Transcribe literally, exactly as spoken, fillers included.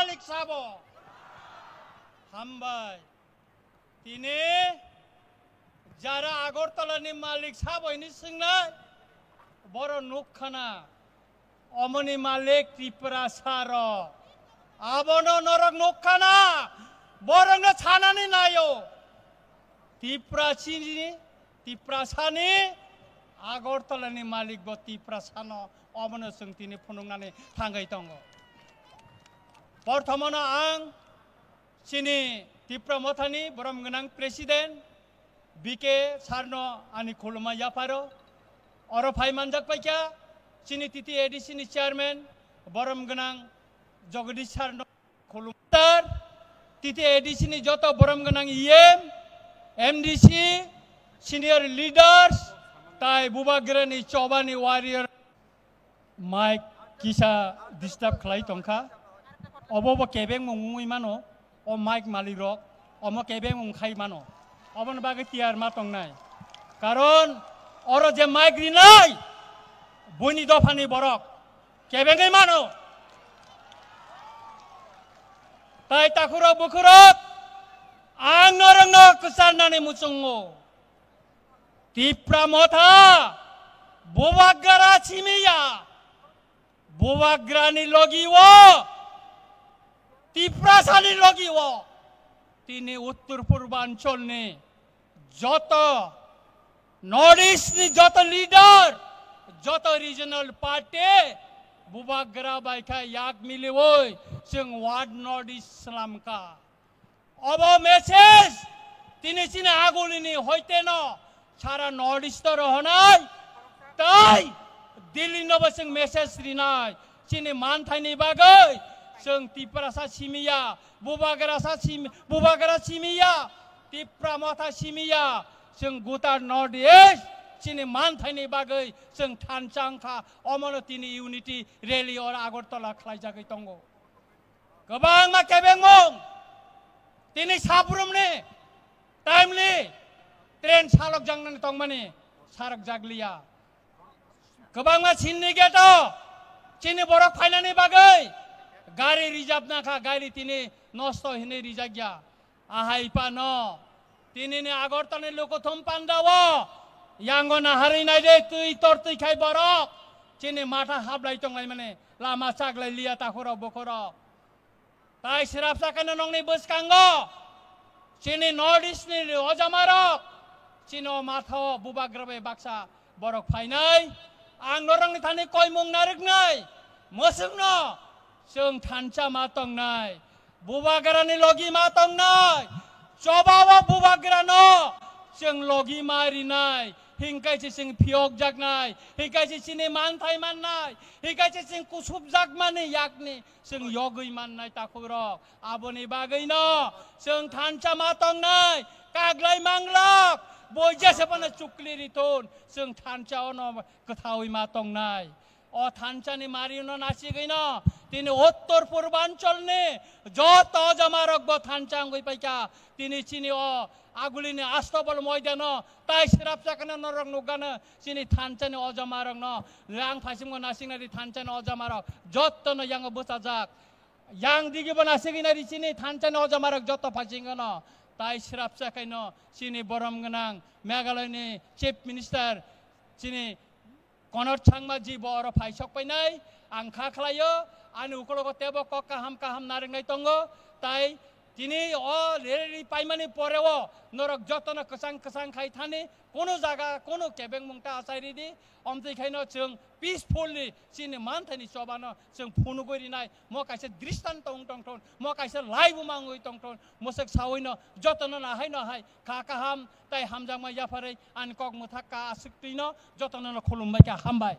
Malik sabo. Hambai. Tini jara Agartala ni malik sabo hini swngnai. Boro nukkhana. Omoni malik Tiprasa rok. Abono norok nukkhana. Borokno sanani naio. Tiprasini, Tiprasani Agartala ni malik bo Tiprasano omono chwng tini phunuknani thangwi tongo. Porthomono ang chini Tipra Mothani borom gwnang President B K Sarno ani khuluma yapharo. Oro phai manjak paikha chini T T A D C ni Chairman borom gwnang Jagadish Sarno. Khulumtar, T T A D C ni joto borom gwnang E M, M D C, senior leaders, tai Bubagrani chobani warrior. Mic kisa disturb khlai tongkha. Obo bo kebeng mung wngwi mano, o mic malik rok, omo kebeng mung khai mano. Oboni bagwi tiyar ma tongnai. Karon oro je mic rinai, buini dophani borok. Kebengwi mano. Tai takhurok bukhurok, ang norokno kwcharnani muchungo. Tipra Motha, Bubagra simiya, Bubagrani logi o, Tiprasani logi o, tini Uttor Purbancholni joto North East ni joto leader, joto regional party Bubagra bai kha yak miliwi chwng One North East slamkha. Obo message tini chini agulini hoiteno sara North East o rohonai tai Delhi no bo chwng message rinai. Chini manthaini bagwi chwng Tiprasa simiya, Bubagrasa simi-, Bubagra simiya, Tipra Motha simiya, chwng gutar North East chini manthaini bagwi chwng thansa wngkha, omono tini unity rally oro Agartala khlaijagwi tongo. Kwbangma kebengmung tini sabrumni timely train salokjaknani tongmani salokjakliya. Kwbangma sinni gate-o chini borok phainani bagwi gari reserve nakha, gari tini nosto hinwi rijakya. Ahai phano tinini Agartalani lukuthum pandao yango naharwi naide twi tortwi khai borok chini matha hablai tonglaimani lama chaglai liya takhurok bukhurok. Tai srapsa khe nongni bwskango chini North East ni ojamarok chini o mathao Bubagra bai baksa borok phainai. Ang norokni thani koimung narwknai, mwswkno chwng thansa ma tongnai, Bubagrani logi ma tongnai, chobao Bubagrano chwng logi ma rinai, hinkhe se chwng phiyokjaknai, hinkhe se chini manthai mannai, hinkhe se chwng kusupjakmani yakni chwng yogwi mannai takhurok. Aboni bagwino chwng thansa ma tongnai, kaglai manglok, boija se phano chukli rithun, chwng thansa ono kwthawi ma tongnai. O thansani marino nasigwino tini Uttor Purbancholni joto ojamarokbo thansa wngwi paikha. Tini chini o agulini Astobol moidano tai srapsa kheno norok nukgano chini thansani ojamarokno rang phaisingbo nasingnari thansani ojamarok jottono yango bwchajak. Yang digibo nasigwi nari chini thansani ojamarok joto phaisingno tai srapsa khaino chini borom gwnang Meghalaya ni Chief Minister chini Konor Sangma ji bo oro phai sok painai, ang kha khlaio, ani ukologo tebo kok kaham kaham narwknai tongo, tai tini o rally paimani poreo norok jotono kwchang kwchang khai thani, kono jaga, kono kebengmung ta achai ridi, omtwi khaino chwng peacefully chini manthaini chobano chwng phunugwi rinai, mo kaisa dristanto wng tongthon, mo kaisa laibuma wngwi tongthon, mwswk sawino jotono nahaino hai kha kaham tai hamjakma yapharwi ani kok mwthak ka aswk twino jotono no khulumbai kha, hambai.